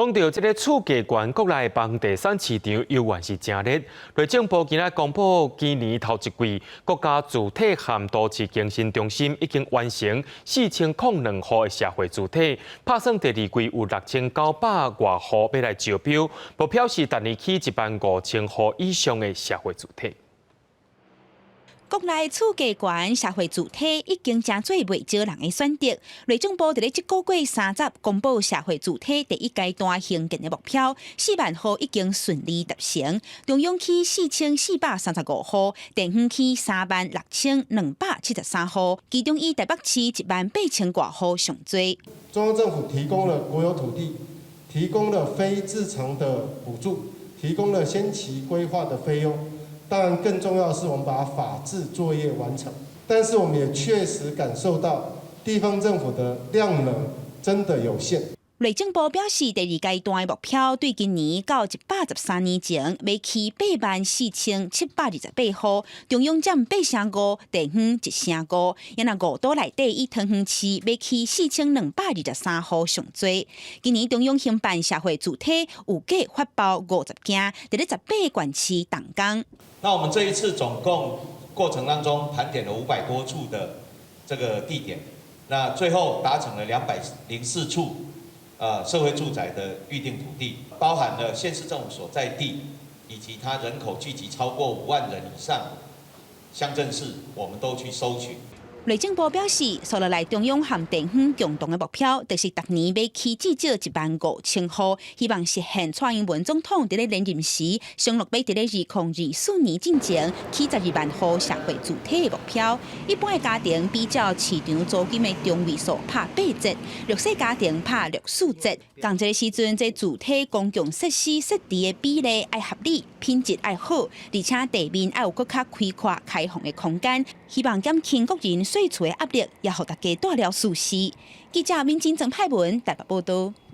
講到這个厝價懸，國內房地產市場猶原是誠熱。內政部今仔公布，今年頭一季國家住宅和都市更新中心已經完成4002戶的社會住宅，拍算第二季有6900外戶欲來招標，目標是逐年起1萬5千戶以上的社會住宅。國內厝價懸，社會住宅已經成做袂少人的選擇。內政部佇咧這個月30公布社會住宅第一階段興建的目標，4萬戶已經順利達成。中央區4435戶，地方區3萬6273戶，其中以台北市1萬8千外戶上濟。中央政府提供了國有土地，提供了非自償的補助，提供了先期規劃的費用。當然，更重要的是，我們把法制作業完成。但是，我們也確實感受到地方政府的量能真的有限。內政部表示，第二階段的目標對今年到113年前，欲起84,728戶，中央佔8成5，地方1成5。若五都內底以桃園市欲起4223戶上濟。今年中央興辦社會住宅有計發包50間，佇咧18個縣市動工。那我們這一次總共過程當中盤點了500多處的這個地點，那最後達成了204處社會住宅的預定土地，包含了縣市政府所在地，以及它人口聚集超過5萬人以上鄉鎮市，我們都去搜尋。內政部表示，紲落來中央和地方共同的目標，就是逐年欲起至少1萬5千戶，希望實現蔡英文總統佇咧連任時承諾欲佇咧2024年進前起12萬戶社會住宅的目標。一般的家庭比較市場租金的中位數拍8折，弱勢家庭拍6、4折。仝一个時陣，這住宅公共設施設置的比例愛合理，品質愛好，而且地面愛有閣較開闊開放的空間，希望減輕國人稅厝的壓力，也予大家蹛了舒適。記者民進曾派文台北報道。